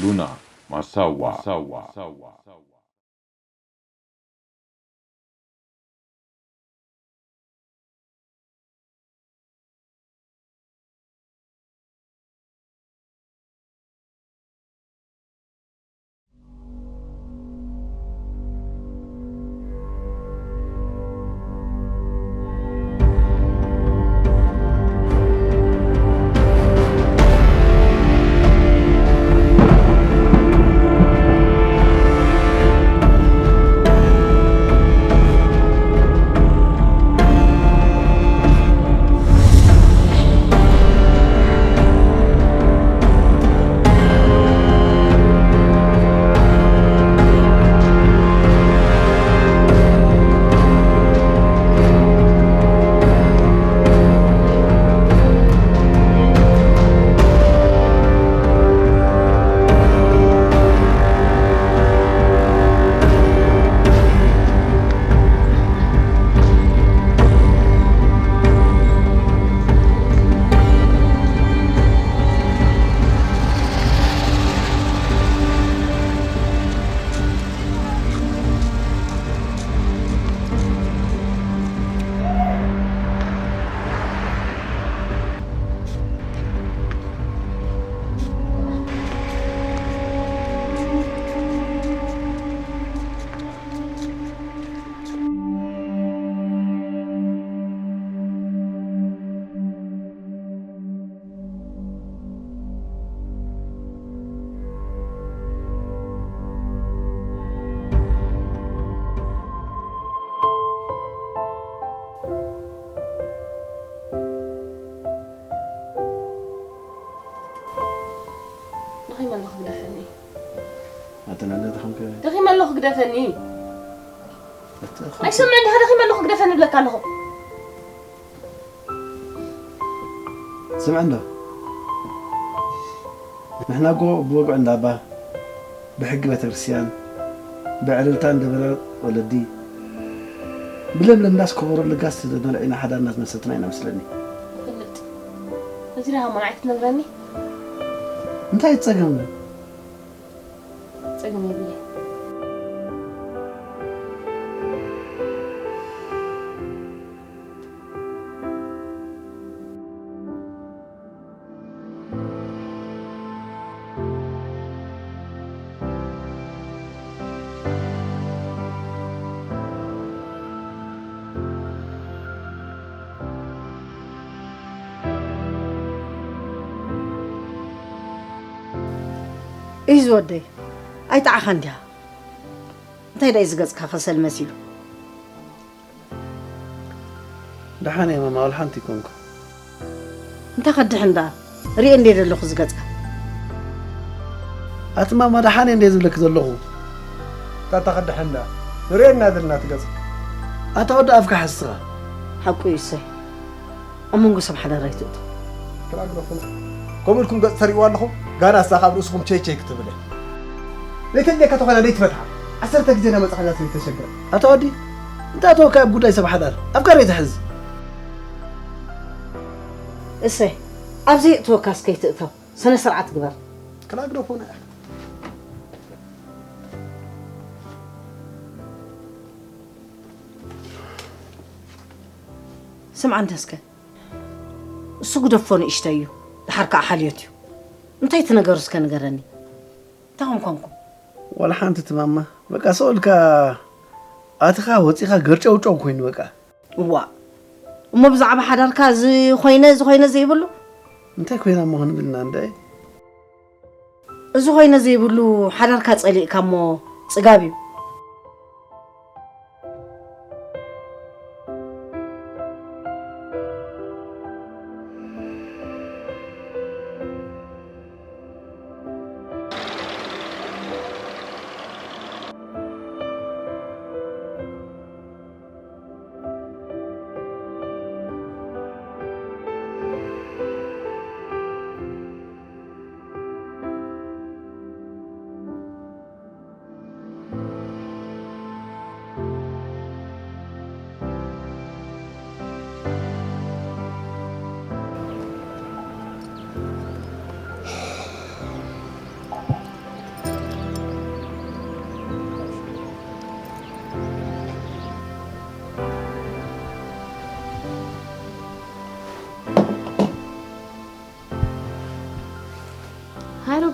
ሉና ማሳዋ። ደኺመ ኣለኹ፣ ግደፈኒ። ኣተናዳ ተኾንከ? ደኺመ ኣለኹ፣ ግደፈኒ። ኣተ-፣ ኣይሰምዕን ዲኻ? ደኺመ ኣለኹ፣ ግደፈኒ እብለካ ኣለኹ። ስምዕ እንዶ፣ ንሕና እኮ ብወግዒ እንዳባ፣ ብሕጊ ቤተክርስትያን፣ ብዕልልታ እንደበለ ወለዲ፣ ብለምለም ዳስ ከበሮ ልጋስ ተመልዒና ሓዳርና ዝመሰረትና ኢና መስለኒ። ይፈልጥ። እዚ ደኣ ከማን ኣይትነግረኒ? እንታይ ጸገም? ጸገም የብለይ። እዩ ዝወደይ፣ ኣይጠዓኻን ዲኻ? እንታይ ደኣ እዩ ዝገጽካ ከሰል መሲሉ? ደሓን እየ ማማ፣ ወላ ሓንቲ ኣይኮንኩ። እንታይ ከድሕን ደኣ? ርእየ እንደ ዘለኹ ዝገጽካ። ኣቲ ማማ፣ ደሓን እየ እንደ ዝብለኪ ዘለኹ። እንታይ ከድሕን ደኣ? ንርእየና ዘለና ትገጽ። ኣታ ወዲ ኣፍካ ሓዝኻ። ሓቁ እዩ እሰይ። ኣብ መንጎ ሰብ ሓዳር ኣይትእቶ። ክላግረፉና። ከምኡ ኢልኩም ገጽ ተርእይዋ ኣለኹም? ጋና እሳ ካብ ርእስኹም ቸይ ቸይ ክትብል እያ። ዘይተድልየካ ተኾይና ዘይትፈትሓ። ዓሰርተ ግዜ እናመጻኻ እዛ ሰበይቲ ተሸግራ። ኣታ ወዲ፣ እንታይ ኣተወካ ኣብ ጉዳይ ሰብ ሓዳር? ኣፍቃሪ ኣይትሕዝ። እሰይ፣ ኣብ ዘየእትወካስ ከይትእተው፣ ስነ ስርዓት ግበር። ክላግረፉና እያ። ስምዓኒ እስከ፣ እሱ ግደፎ ንእሽተይ እዩ፣ ደሓር ከኣ ሓልዮት እዩ። እንታይ እቲ ነገሩ እስከ ንገረኒ? እንታይ ከም ኮንኩም? ዋላ ሓንቲ ትማማ፣ በቃ ሰው ኢልካ ኣትኻ ወጺኻ ገርጨውጨው ኮይኑ በቃ። እዋ፣ እሞ ብዛዕባ ሓዳርካ እዚ ኮይነ፣ እዚ ኮይነ ዘይብሉ? እንታይ ኮይና እሞ ክንብልና እንደ? እዚ ኮይነ ዘይብሉ ሓዳርካ ጸሊእካ እሞ ጽጋብ እዩ።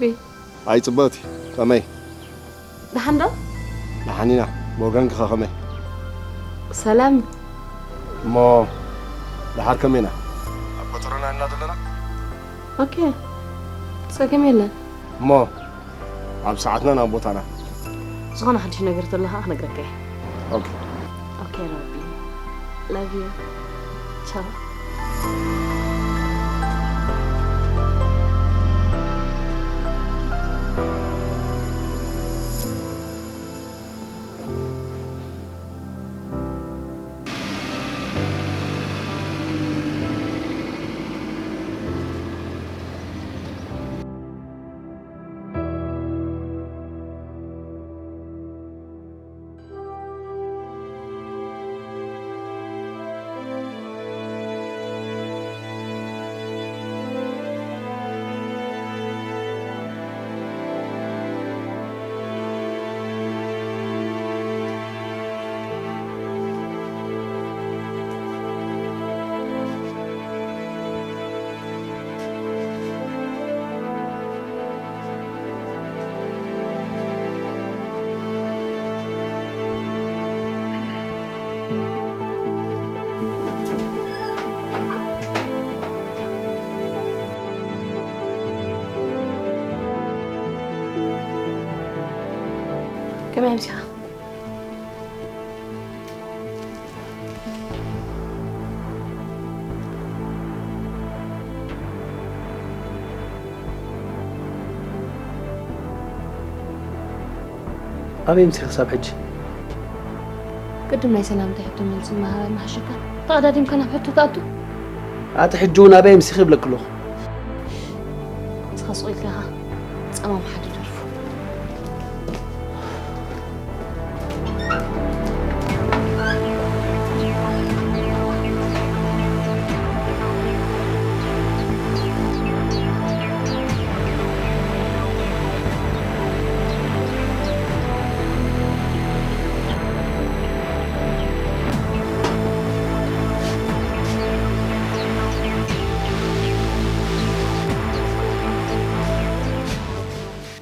ኣይ ጽብቕቲ፣ ከመይ? ደሓን ዶ? ደሓን ኢና። ብወገንኪ ኸ ከመይ? ሰላም። እሞ ደሓር ከመይ ኢና? ኣብ ቆጸሮና ኢና ዘለና? ኦኬ። ጸገም የለን። እሞ ኣብ ሰዓትና ናብ ቦታና። ዝኾነ ሓድሽ ነገር ተሎ ኸኣ ክነግረካ እየ። ኦኬ። ኦኬ ሮቢ። Love you. ቻው። ከመይ ኣምሲኻ? ኣበይ ምሲኺ ክሳብ ሕጂ? ቅድም ናይ ሰላምታ ሕቶ መልሲ ምሃብ ኣይመሓሸካን? ተቐዳዲምካ ናብ ሕቶ ትኣቱ? ኣቲ ሕጂ እውን ኣበይ ምሲኺ ይብለኪ ኣለኹ። ንስኻ ስቕ ኢልካ ኢኻ ጸማም ሓደ ደርፉ።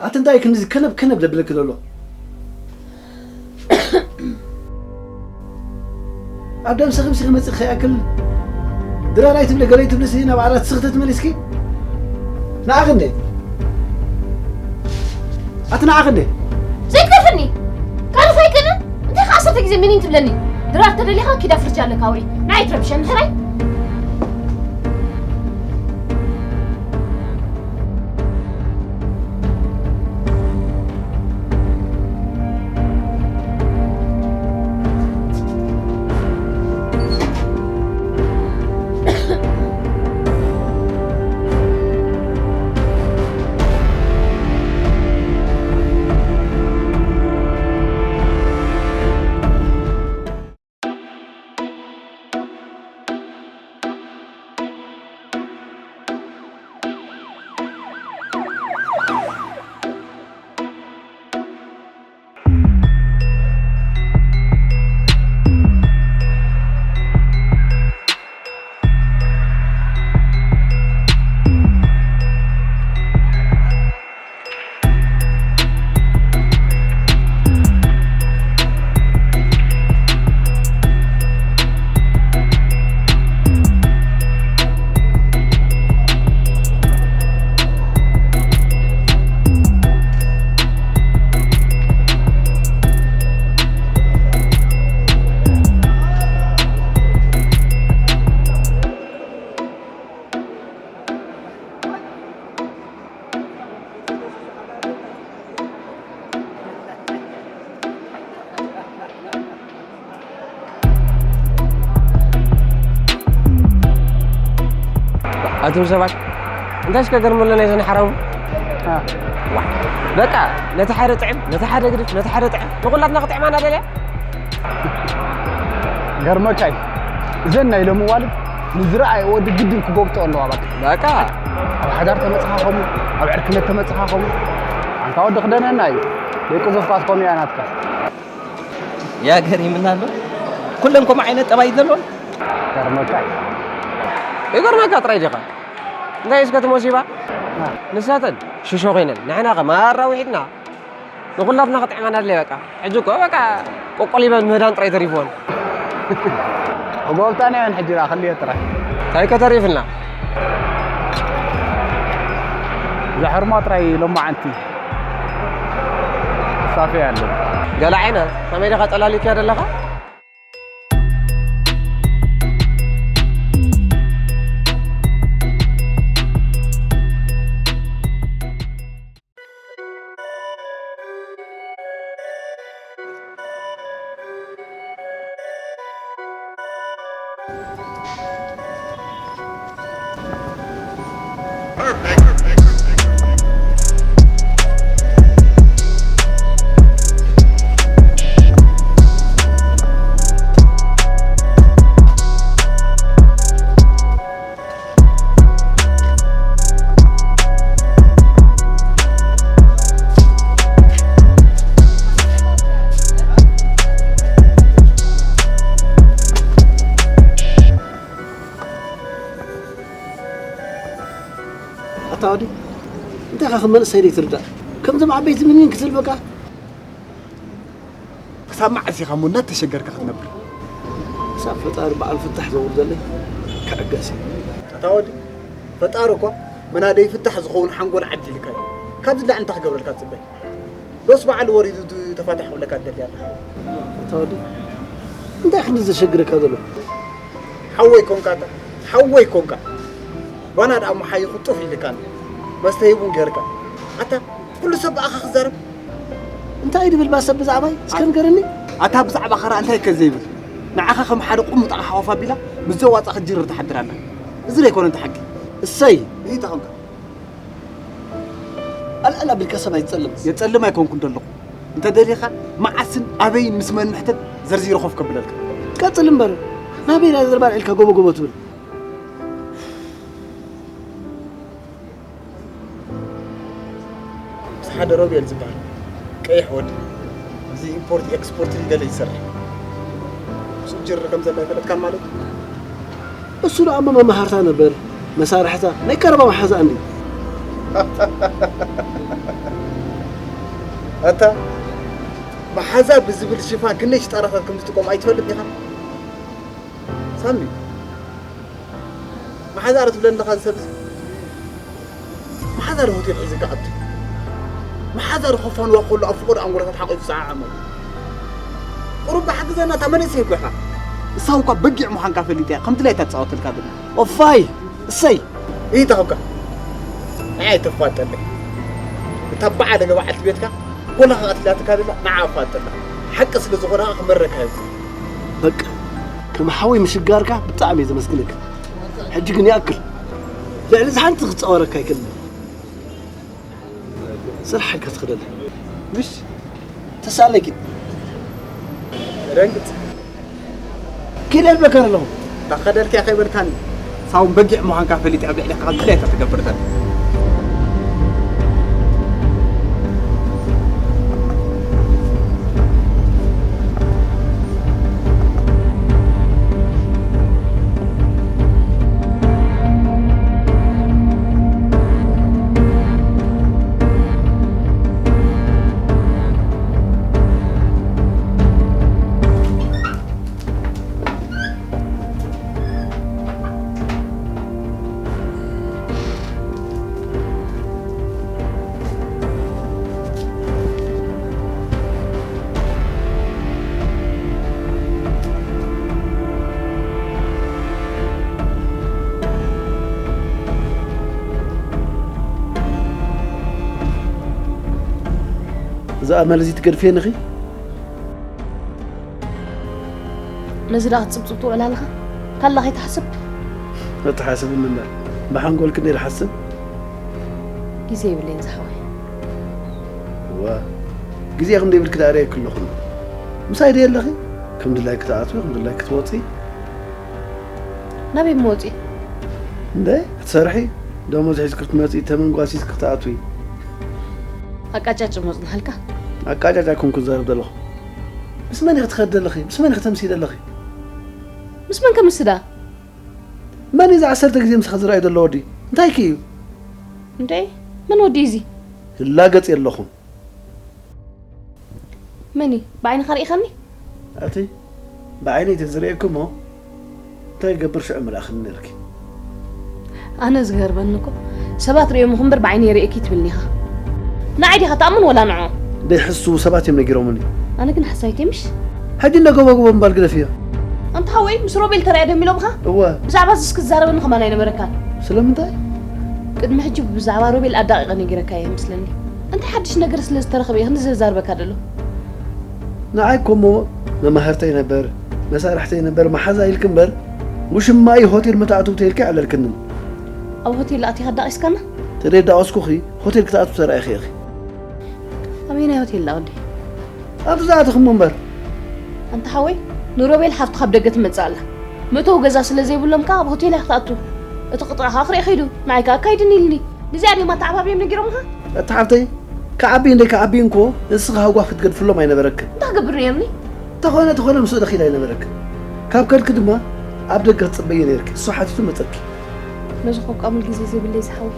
ኣቲ እንታይ ክንዚ ከነብ ከነብ ዘብለኪ ዘሎ? ኣብ ደምሰ ክምሲ ክመጽእ ከይኣክል ድራር ኣይትብሊ፣ ገለ ኣይትብሊ፣ ሲ ናብ ዓራት ስኽተት መሊስኪ። ንዓኺ እንዴ? ኣቲ ንዓኺ እንዴ? ዘይትገርፍኒ። ካልፍ ኣይክእልን። እንታይ ከ ዓሰርተ ግዜ ሚኒን ትብለኒ? ድራር ተደሊኻ ኪዳ ፍርጃ ኣለካ ውዒ። ንዓይ ትረብሸኒ ሕራይ። ኣቱም ሰባት፣ እንታይ እስከ ገርመሎ ናይ ዘን ሓራሙ? ዋ፣ በቃ፣ ነቲ ሓደ ጥዕም፣ ነቲ ሓደ ግድፍ፣ ነቲ ሓደ ጥዕም፣ ንኹላትና ክጥዕማና ደልያ? ገርመካ እዩ። እዘን ናይ ሎሚ ዋልድ ንዝረኣየ ወዲ ግድን ክጎብጦ ኣለዋ። በቃ። በቃ። ኣብ ሓዳር ተመጽኻ ከምኡ፣ ኣብ ዕርክነት ተመጽኻ ከምኡ። ኣንታ ወዲ ክደነና እዩ። ደቂ ዞፍካስ ከምኡ እያ ናትካ። ያ ገሪምና ኣሎ። ኩለን ከምኡ ዓይነት ጠባይ ዘለወን። ገርመካ እዩ። ይገርመካ ጥራይ ዲኻ? እንታይ እስከ እቲ ሞሲባ? ንሳተን ሽሾ ኮይነን ንሕና ከ ማራ ውሒድና ንኹላትና ክጥዕመና ኣድለየ። በቃ ሕጂ እኮ በቃ ቆቆሊበን ምህዳን ጥራይ ተሪፍወን። ጎብጣን እየን ሕጂ ደኣ ክልተ ጥራይ። እንታይ ከተሪፍና? ዘሕርሞ ጥራይ ሎማዓንቲ ሳፊ ኣሎ። ገለ ዓይነት ከመይ ዲኻ ጠላሊክያ ዘለኻ? ኣታ ወዲ እንታይ ኻኽ መንእሰይ ዘይትርዳእ ከምዞም ዓበይቲ ምኒን ክትብል በቃ ክሳብ መዓስ ኢኻ እሞ እናተሸገርካ ክትነብር? ክሳብ ፈጣሪ በዓል ፍታሕ ዘውርደለይ ክዕገስ እየ። ኣታ ወዲ ፈጣሪ እኳ መናደይ ፍታሕ ዝኸውን ሓንጎል ዓዲልካ እዩ። ካብዚ ላዕሊ እንታይ ክገብረልካ ትፅበይ? ዶስ በዓል ወሪዱ ተፋታሕ ክብለካ ትደሊ ኣለኻ? ኣታ ወዲ እንታይ ክንዲ ዘሸግረካ ዘሎ? ሓወይ ኮንካ ኣታ ሓወይ ኮንካ ባና ደኣ መሓይኹ ጡፍ ኢልካኒ መስተ ሂቡን ጌርካ ኣታ ኩሉ ሰብ ብኣኻ ክዛረብ እንታይ ድብል ባሰብ ብዛዕባይ እስከ ንገረኒ ኣታ ብዛዕባ ኸራ እንታይ ከ ዘይብል ንዓኻ ከም ሓደ ቁምጣ ሓወፍ ኣቢላ ምስ ዘዋፃ ክትጅርር ትሓድር ኣላ እዚ ዘይኮነ እንተ ሓቂ እሰይ ይታ ኾንካ ኣልዕል ኣቢልካ ሰብ ኣይትጸልም። የጸልም ኣይኮንኩን ዘለኹ። እንተ ደሊኻ መዓስን ኣበይን ምስ መን ንሕተት ዘርዚረ ኮፍ ከብለልካ። ቀጽል እምበር ናበይ ኢላ ዘርባል ዒልካ ጎቦ ጎቦ ትብል። ምስ ሓደ ሮቤል ዝበሃል ቀይሕ ወዲ እዚ ኢምፖርት ኤክስፖርት ገለ ይሰርሕ። ምስኡ ጅር ከም ዘላ ይፈለጥካን ማለት እዩ። እሱ ደኣ እሞ መማህርታ ነበር መሳርሕታ ናይ ቀረባ መሓዛኣ እንድዩ። ኣታ መሓዛ ብዝብል ሽፋን ክንደይ ሽጣራታት ከም ዝጥቀም ኣይትፈልጥ ዲኻ? ሳሚ መሓዛ ዶ ትብለኒ ኣለኻ እዚ ሰብ እዚ? መሓዛ ዶ ሆቴል ሒዙ ክኣቱ? መሓዛ ዶ ከፋንዋ ከሎ ኣብ ፍቑድ ኣንጎሎታት ሓቒፉ ዝጸዓዓመሉ? ቁሩብ ሓግዘና እታ መንእሰይ እኮ ኢኻ። ንሳ እኳ በጊዕ ምዃንካ ፈሊጣ እያ ከምቲ ላይ እታ ትጻወተልካ ዘላ። ኦፋይ! እሰይ! ይተኸብካ። ንዓይ ኣይተፋጠለይ። እታ በዓል ገባዓልቲ ቤትካ ኮላኻ ቀቲላትካ ዘላ ንዓ ኣፋጠላ። ሓቂ ስለ ዝኾነ ክመረካ እዩ። በቃ ከም ሓወይ ምሽጋርካ ብጣዕሚ እየ ዘመስግነካ። ሕጂ ግን ይኣክል። ልዕሊ እዚ ሓንቲ ክጻወረካ ኣይክእልን። ስራሕ ሓይልካ ትኽደለ። ምሽ ተሳለኪ። ረንግጽ። ኪድ ኣልበካ ኣለኹ። ታኸደልኪያ ከይበልካኒ ሳውን በጊዕ ምዃንካ ፈሊጥ ኣብ ልዕሊካ ከም ድላይታ ትገብር ዘላ። እዛ ኣመል እዚ ትገድፍየን ኢኺ? ነዚ ደኣ ክትጽብጽብ ትውዕል ኣለኻ? ካላ ከይትሓስብ? ኣተሓስብኒ እምበር ብሓንጎል ክንደይ ዝሓስብ? ግዜ የብለይን ዝሓወይ። እዋ ግዜ ከም ዘይብልኪ ደኣ ርእየኪ ኣለኹ። ምሳይ ድየ ኣለኺ? ከም ድላይኪ ትኣትዊ፣ ከም ድላይኪ ትወፂ። ናበይ እሞ ወፂ? እንደ ክትሰርሒ ደሞዝ ሒዝኪ ክትመፂ፣ ተመን ጓሲዝኪ ክትኣትዊ። ኣቃጫጭ መፅናሃልካ? ኣቃጫጭ ኣይኮንኩ ዝዛረብ ዘለኹ። ምስ መን ኢኺ ትኸዲ ዘለኺ? ምስ መን ኢኺ ተምሲ ዘለኺ? ምስ መን ከምስዳ? መን እዩ እዚ ዓሰርተ ግዜ ምሳኺ ዝረኣይ ዘሎ ወዲ? እንታይ ከ እዩ? እንዴ፣ መን ወዲ እዚ? ላገጽ የለኹም። መን እዩ? ብዓይንኻ ርኢኻኒ? ኣቲ ብዓይነይ ተዝርእየኪ እሞ እንታይ ይገብር ሽዑ ምልኣኽኒ ነርኪ። ኣነ ዝገርመኒ እኮ ሰባት ርእዮም እምበር ብዓይነይ ርእየኪ ትብልኒ ኢኻ። ንዓይ ዲኻ ትኣምን ወላ ንዕኦም? ደይሕስዉ ሰባት እዮም ነጊሮምኒ። ኣነ ግን ሓሳይተይ ምሽ? ሕጂ እንደ ጎቦ ጎቦ ምባል ግደፍዮ። ኣንታ ሓወይ ምስ ሮቤል ተራእያ ደሚሎምኻ? እወ። ብዛዕባ እዚ እስኪ ትዛረበኒ ከማን ኣይነበረካን። ስለምንታይ? ቅድሚ ሕጂ ብዛዕባ ሮቤል ኣዳቒቐ ነጊረካዮ ይመስለኒ። እንታይ ሓድሽ ነገር ስለ ዝተረኽበ እዩ ክንዲ ዘዛርበካ ደሎ? ንዓይ እኮ እሞ መማህርተይ ነበር፣ መሳርሕተይ ነበር፣ መሓዛ ኢልኪ እምበር ውሽማ እዩ ሆቴል ምትኣትው ተይልኪ ኣዕለልክንን። ኣብ ሆቴል ኣቲኻ ኣዳቒስካና? ተደይ ዳቐስኩኺ ሆቴል ክትኣትው ተራኢኺ ኢኺ። ኣበየናይ ሆቴል ደኣ ወዲ? ኣብቲ ዝኣተኽሞ እምበር። ኣንታ ሓወይ ንሮቤል ሓፍትኻ ኣብ ደገ ትመጽእ ኣላ። መእተዊ ገዛ ስለ ዘይብሎም ከኣ ኣብ ሆቴል እያ ክትኣቱ። እቲ ቅጥዒ ከኣ ክርኢ ከይዱ ንዓይ ከኣ ኣካይድኒ ኢልኒ። ንዚኣ ድዮም ኣተዓባብዮም ነጊሮምኻ? ኣታ ሓፍተይ ክዓቢ እንደ ክዓቢ እንኮ ንስኺ ሃጓፍ ክትገድፍሎም ኣይነበረክን። እንታይ ክገብር ነይርኒ? ተኾነ ተኾነ ምስኡ ደኺድ ኣይነበረክን። ካብ ከድኪ ድማ ኣብ ደገ ክትጽበዪ ነይርኪ። እሱ ሓቲቱ መጸኪ። ነዚ ኮቃሙል ግዜ ዘይብለይ ዝሓወይ።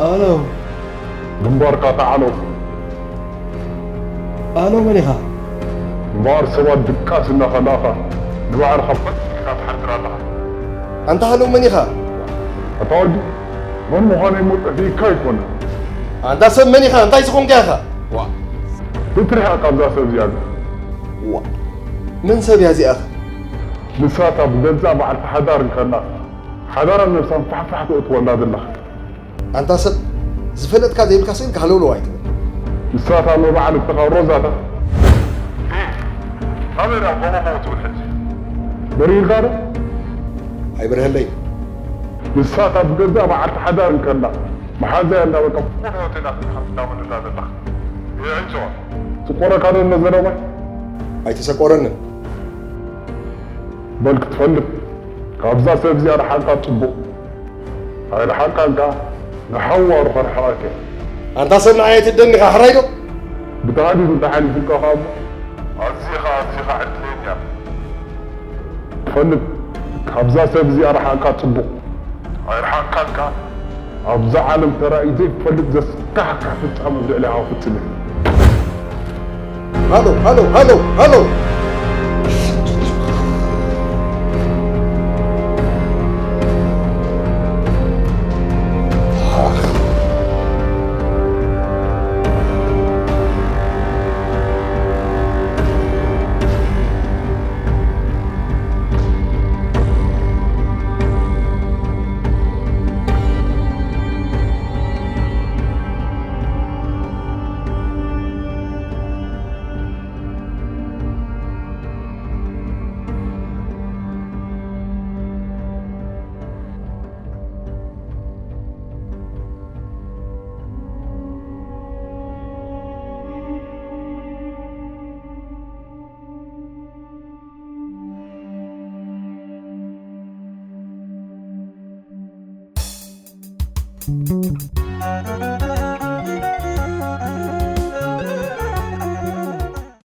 ኣሎ። ግንባርካ ተዓሎ። ኣሎ፣ መን ኢኻ? እምበኣር ሰባት ድቃስ እናኸላእኻ ንባዕልኻ ፈጺምካ ትሓድር ኣለኻ። ኣንታ ሃሎ፣ መን ኢኻ? ኣታ ወዲ፣ መን ምዃነይ እሞ ጠፊእካ ኣይኮነን። ኣንታ ሰብ መን ኢኻ? እንታይ ዝኾንካ ኢኻ? ዋ። ትትርሕያ ካብዛ ሰብ እዚኣ ግን። ዋ። መን ሰብ እያ እዚኣኸ? ንሳ እታ ብገዛእ በዓልቲ ሓዳር እንከላ ሓዳራን ነብሳን ፋሕፋሕ ተእትወላ ዘለኻ። ኣንታ ሰብ ዝፈለጥካ ዘይብልካ ስእልካ ሃለውለው ኣይትበል። ንሳ እታ መባዕልትኻ ሮዛ እታ። ካበይ ደኣ ጎቦ ጎቦ ትብል ሕጂ? በሪህልካ ዶ? ኣይበርሀለይ። ንሳ እታ ብገዛእ በዓልቲ ሓዳር እንከላ መሓዛያ እንዳበልካ ብፍቕሪ ሆቴላት ክትሓፍ እንዳበለላ ዘለኻ። ይዕንጨዋ። ስቆረካ ዶ እነ ዘረባይ? ኣይተሰቆረንን። በል ክትፈልጥ ካብዛ ሰብ እዚኣ ርሓቕካ ጽቡቕ። ኣይርሓቕካን ከኣ ንሓዋሩ ከርሕቐካ እየ። ኣንታ ሰብ ንዓይ ኣይትደኒ ኢኻ፣ ሕራይ ዶ? ብተሃዲዱ እንተሓሊፉካ ከኣ እሞ ኣዚኻ፣ ኣዚኻ ዕድለኛ። ትፈልጥ፣ ካብዛ ሰብ እዚኣ ርሓቕካ ጽቡቕ። ኣይርሓቕካን ከኣ ኣብዛ ዓለም ተራእዩ ዘይፈልጥ ዘስካሕክሕ ፍጻመ ኣብ ልዕሊኻ ክፍጽም እየ። ሃሎ፣ ሃሎ፣ ሃሎ፣ ሃሎ።